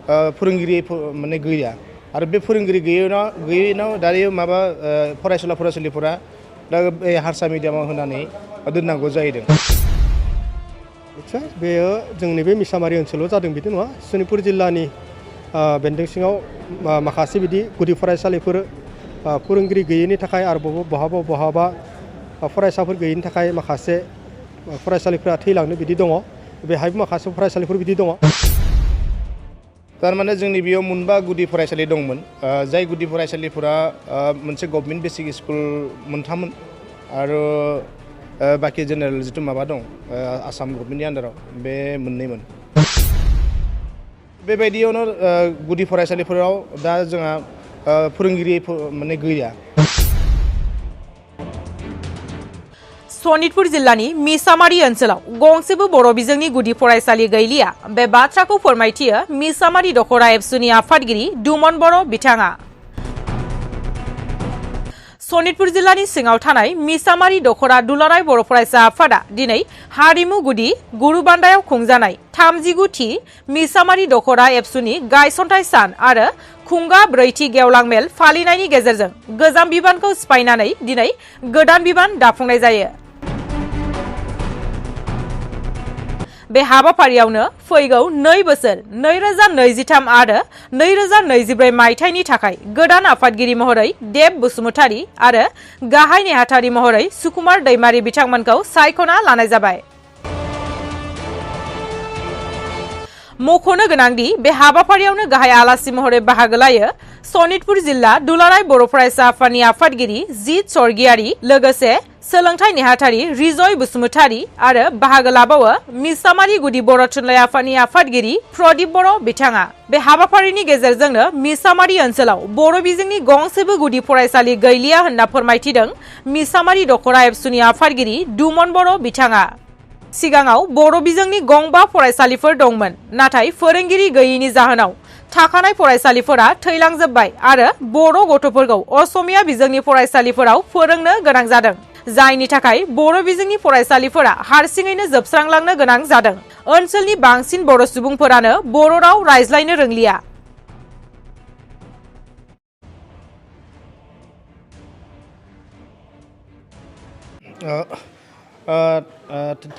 फोरोंगिरि माने गैया आरो बे फोरोंगिरि गैयैनाव दायो माबा फरायसुलिफोरा दा हारसा मिडियामाव होनानै दोननांगौ जाहैदों। निस्सय बेयो जोंनि बे मिसामारि ओनसोलाव जादों बिदि नङा। सनितपुर जिल्लानि बेन्दों सिङाव माखासे बिदि गुदि फरायसालिफोर फोरोंगिरि गैयैनि थाखाय आरो बहाबा फरायसाफोर गैयैनि थाखाय माखासे फरायसालिफोरा थैलांनो बिदि दङ। बेहायबो माखासे फरायसालिफोर बिदि दङ। थारमाने जोंनि बेयाव मोनबा गुदि फरायसालि दंमोन। जाय गुदि फरायसालिफोरा मोनसे गभर्नमेन्ट बेसिक स्कुल मोनथाममोन आरो बाखि जेनेरेल जिथु माबा दं आसाम गभर्नमेन्टनि आन्दाराव बे मोननैमोन। बेबायदियावनो गुदि फरायसालिफोराव दा जोंहा फोरोंगिरि माने गैया। सनितपुर जिल्लानि मिसामारि ओनसोलाव गंसेबो बर' बिजोंनि गुदि फरायसालि गैलिया। बे बाथ्राखौ फोरमायथियो मिसामारि दखरा एबसुनि आफादगिरि दुमन बर' बिथाङा। सनितपुर जिल्लानि सिङाव थानाय मिसामारि दखरा दुलाराय बर' फरायसा आफादा दिनै हारिमु गुदि गुरुबान्दायाव खुंजानाय 39थि मिसामारि दखरा एबसुनि गायसनथाय सान आरो खुंगा 4थि गेवलां मेल फालिनायनि गेजेरजों गोजाम बिबानखौ सिफायनानै दिनै गोदान बिबान दाफुंनाय जायो। बे हाबाफारियावनो फैगौ 2 बोसोर 2023 आरो 2024 मायथाइनि थाखाय गोदान आफादगिरि महरै देब बसुमतारी आरो गाहाय नेहाथारि महरै सुकुमार दैमारी बिथांमोनखौ सायख'ना लानाय जाबाय। मख'नो गोनांदि बे हाबाफारियावनो गाहाय आलासि महरै बाहागो लायो सनितपुर जिल्ला दुलाराय बर' फरायसा आफादनि आफादगिरि जित स्वर्गियारी, लोगोसे सोलोंथाइ नेहाथारि रिजय बसुमतारी आरो बाहागो लाबावो मिसामारि गुदि बर' थुनलाइ आफादनि आफादगिरि प्रदीप बर' बिथाङा। बे हाबाफारिनि गेजेरजोंनो मिसामारि ओनसोलाव बर' बिजोंनि गंसेबो गुदि फरायसालि गैलिया होनना फोरमायथिदों मिसामारि दखरा एबसुनि आफादगिरि दुमन बर' बिथाङा। सिगाङाव बर' बिजोंनि गंबा फरायसालिफोर दंमोन, नाथाय फोरोंगिरि गैयैनि जाहोनाव थाखानाय फरायसालिफोरा थैलांजोब्बाय आरो बर' गथ'फोरखौ असमिया बिजोंनि फरायसालिफोराव फोरोंनो गोनां जादों, जायनि थाखाय बर' बिजोंनि फरायसालिफोरा हारसिङैनो जोबस्रांलांनो गोनां जादों। ओनसोलनि बांसिन बर' सुबुंफोरानो बर' राव रायज्लायनो रोंलिया।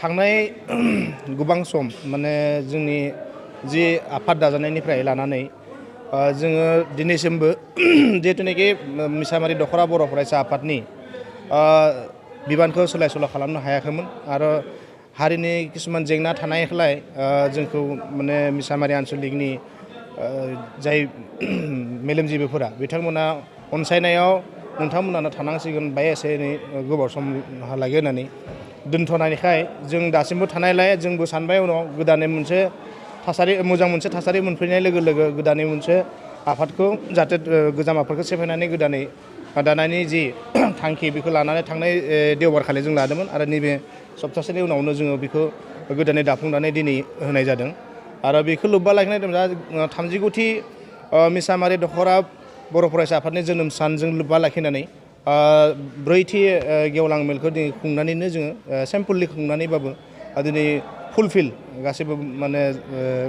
थांनाय गोबां सम माने जोंनि जि आफाद दाजानायनिफ्राय लानानै जोङो दिनैसिमबो जिहेतुनाखि मिसामारि दखरा बर' फरायसा आफादनि बिबानखौ सोलाय सोल' खालामनो हायाखैमोन आरो हारिनि किसुमान जेंना थानायखाय जोंखौ माने मिसामारि आन्सलिकनि जाय मेलेमजिबिफोरा बिथांमोना अनसायनायाव नोंथांमोनानो थानांसिगोन बाय एसे एनै गोबाव समहालागै होननानै दोनथ'नायखाय जों दासिमबो थानायलाय जोंबो सानबाय उनाव गोदानै मोनसे थासारि मोजां मोनसे थासारि मोनफैनाय लोगो लोगो गोदानै मोनसे आफादखौ जाहाथे गोजाम आफादखौ सेफायनानै गोदानै दानायनि जि थांखि बेखौ लानानै थांनाय देवबारखालि जों लादोंमोन आरो नैबे सप्तासेनि उनावनो जोङो बेखौ गोदानै दाफुंनानै दिनै होनाय जादों। आरो बेखौ लोब्बा लाखिनाय दं दा 39थि मिसामारि दखरा बर' फरायसा आफादनि जोनोम सानजों लोब्बा लाखिनानै 4थि गेवलां मेलखौ दिनै खुंनानैनो जोङो सेम्पोलि खुंनानैबाबो दिनै फुलफिल गासैबो माने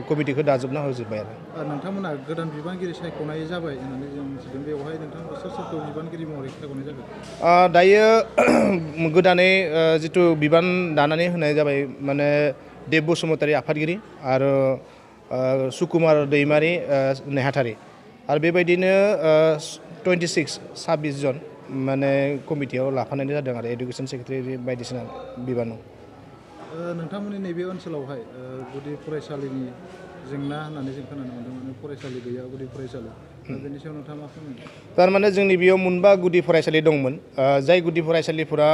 कमिटिखौ दाजोबना होजोब्बाय आरो नोंथांमोना गोदान बिबानगिरि सायख'नाय जाबाय होननानै जों मिथिदों। बेवहाय नोंथांमोना सोरखौ बिबानगिरि महरै सायख'नाय जागोन? दायो गोदानै जिथु बिबान दानानै होनाय जाबाय माने देब बसुमतारी आफादगिरि आरो सुकुमार दैमारी नेहाथारि आरो बेबायदिनो 26 जन माने कमिटियाव लाफानाय जादों आरो एडुकेसन सेक्रेटारि बायदिसिना बिबानाव। नोंथांमोननि नैबे ओनसोलावहाय गुदि फरायसालिनि जेंना होननानै जों खोनानो मोन्दों, फरायसालि गैया गुदि फरायसालि, बेनि सायाव नोंथाङा मा फोरमायनो? थारमाने जोंनि बेयाव मोनबा गुदि फरायसालि दंमोन। जाय गुदि फरायसालिफोरा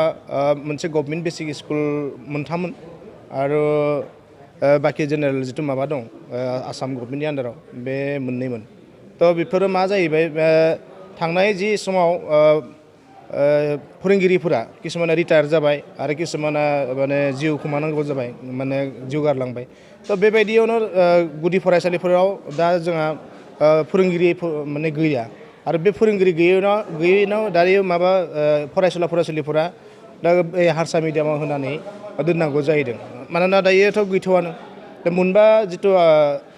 मोनसे गभर्नमेन्ट बेसिक स्कुल मोनथाममोन आरो बाखि जेनेरेल जिथु माबा दं आसाम गभर्नमेन्टनि आन्दाराव बे मोननैमोन। थ' बेफोरो मा जाहैबाय थांनाय जि समाव फोरोंगिरिफोरा किसुमाना रिटायार जाबाय आरो किसुमाना माने जिउ खोमानांगौ जाबाय, माने जिउ गारलांबाय। थ' बेबायदियावनो गुदि फरायसालिफोराव दा जोंहा फोरोंगिरि माने गैया आरो बे फोरोंगिरि गैयैनाव दायो माबा फरायसुलिफोरा दा हारसा मिडियामाव होनानै दोननांगौ जाहैदों। मानोना दायोथ' गैथ'आनो। दा मोनबा जिथु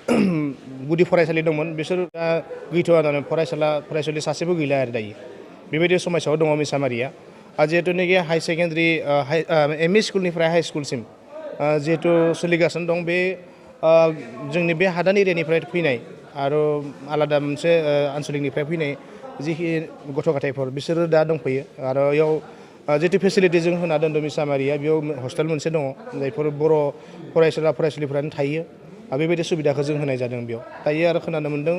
गुदि फरायसालि दंमोन बिसोर दा गैथ'आ दानो फरायसालि सासेबो गैला आरो दायो बेबायदि समाजाव दङ मिसामारिया आरो जिहेथुनाखि हाई सेकेन्डारि एम इ स्कुलनिफ्राय हाई स्कुलसिम जिहेतु सोलिगासिनो दं बे जोंनि बे हादान एरियानिफ्राय फैनाय आरो आलादा मोनसे आनसलिकनिफ्राय फैनाय जिखि गथ' गथायफोर बिसोरो दा दंफैयो आरो बेयाव जितु फेसिलिटि जों होना दोनदों मिसामारिया बेयाव हस्टेल मोनसे दङ जायफोर बर' फरायसालिफोरानो थायो आरो बेबायदि सुबिदाखौ जों होनाय जादों बेयाव दायो आरो खोनानो मोन्दों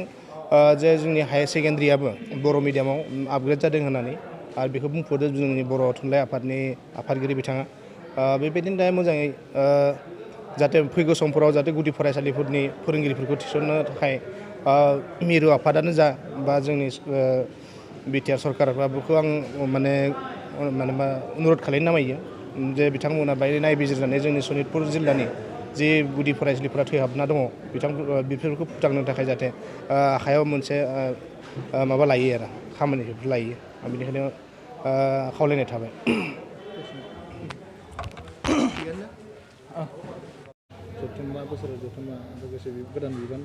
जे जोंनि हायार सेकेन्डारियाबो बर' मिडियामाव आपग्रेड जादों होननानै आरो बेखौ बुंफोरदों जोंनि बर' थुनलाइ आफादनि आफादगिरि बिथाङा बेबायदिनो दा मोजाङै जाहाथे फैगौ समफोराव जाहाथे गुदि फरायसालिफोरनि फोरोंगिरिफोरखौ थिसननो थाखाय मिरु आफादानो जा बा जोंनि बिटिआर सरकारफोरखौ आं माने अनुरद खालामनो नामायो जे बिथांमोना बायदि नायबिजिरनानै जोंनि सनितपुर जिल्लानि जि गुदि फरायसालिफोरा थैहाबना दङ बेफोरखौ फोथांनो थाखाय जाहाथे आखायाव मोनसे माबा लायो आरो खामानिफोर लायो बेनिखायनो खावलायनाय थाबाय जथुम्मा बोसोराव जथुम्मा लोगोसे गोदान बिबान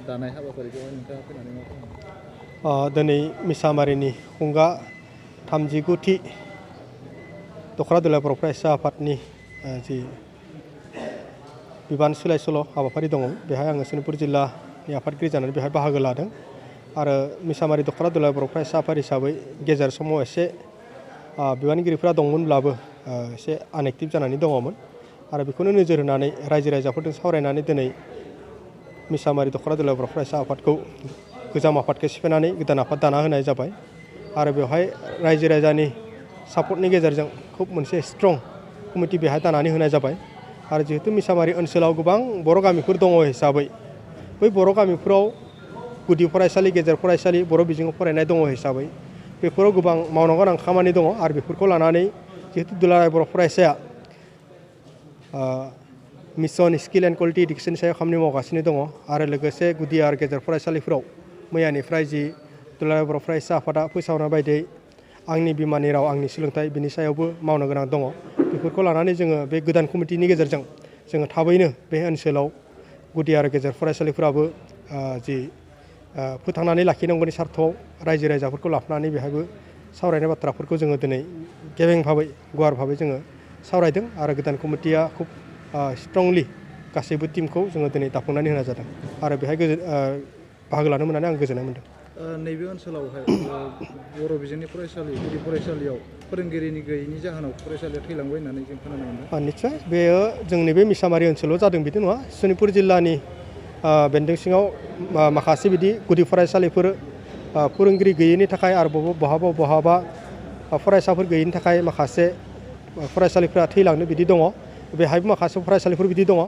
दानाय हाबाफारिखौ नोंथाङा फैनानै मा खालामो दिनै मिसामारिनि खुंगा 39थि दख'रा दुलाराय बर' फरायसा आफादनि जि बिबान सोलाय सोल' हाबाफारि दङ बेहाय आङो सनितपुर जिल्लानि आफादगिरि जानानै बेहाय बाहागो लादों आरो मिसामारि दख'रा दुलाराय बर' फरायसा आफाद हिसाबै गेजेर समाव एसे बिबानगिरिफोरा दंमोनब्लाबो एसे आनएक्टिभ जानानै दङमोन आरो बेखौनो नोजोर होनानै रायजो राजाफोरजों सावरायनानै दिनै मिसामारि दख'रा दुलाराय बर' फरायसा आफादखौ गोजाम आफादखौ सिफायनानै गोदान आफाद दाना होनाय जाबाय आरो बेवहाय रायजो राजानि सापर्टनि गेजेरजों खुब मोनसे स्ट्रं कमिटि बेहाय दानानै होनाय जाबाय आरो जिहेतु मिसामारि ओनसोलाव गोबां बर' गामिफोर दङ हिसाबै बै बर' गामिफोराव गुदि फरायसालि गेजेर फरायसालि बर' बिजोङाव फरायनाय दङ हिसाबै बेफोराव गोबां मावनो गोनां खामानि दङ आरो बेफोरखौ लानानै जिहेतु दुलाराय बर' फरायसाया mission skill and quality education सायाव खामानि मावगासिनो दङ आरो लोगोसे गुदि आरो गेजेर फरायसालिफोराव मैयानिफ्राय जि दुलाराय बर' फरायसा आफादा फोसावनाय बायदियै आंनि बिमानि राव आंनि सोलोंथाइ बिनि सायावबो मावनो गोनां दङ बेफोरखौ लानानै जोङो बे गोदान कमिटिनि गेजेरजों जोङो थाबैनो बे ओनसोलाव गुदि आरो गेजेर फरायसालिफोराबो जि फोथांनानै लाखिनांगौनि सार्थआव रायजो राजाफोरखौ लाफानानै बेहायबो सावरायनाय बाथ्राफोरखौ जोङो दिनै गेबें भाबै गुवार भाबै जोङो सावरायदों आरो गोदान कमिटिया खुब स्ट्रंलि गासैबो टीमखौ जोङो दिनै दाफुंनानै होनाय जादों आरो बेहाय बाहागो लानो मोननानै आं गोजोननाय मोन्दों नैबे ओनसोलावहाय बर' बिजोंनि फरायसालि गुदि फरायसालियाव फोरोंगिरिनि गैयैनि जाहोनाव फरायसालिया थैलांबाय होननानै जों खोनानो मोनदों निस्सय बेयो जोंनि बे मिसामारि ओनसोलाव जादों बिदि नङा सनितपुर जिल्लानि बेन्दों सिङाव माखासे बिदि गुदि फरायसालिफोर फोरोंगिरि गैयैनि थाखाय आरो बहाबा फरायसाफोर गैयैनि थाखाय माखासे फरायसालिफोरा थैलांनो बिदि दङ बेहायबो माखासे फरायसालिफोर बिदि दङ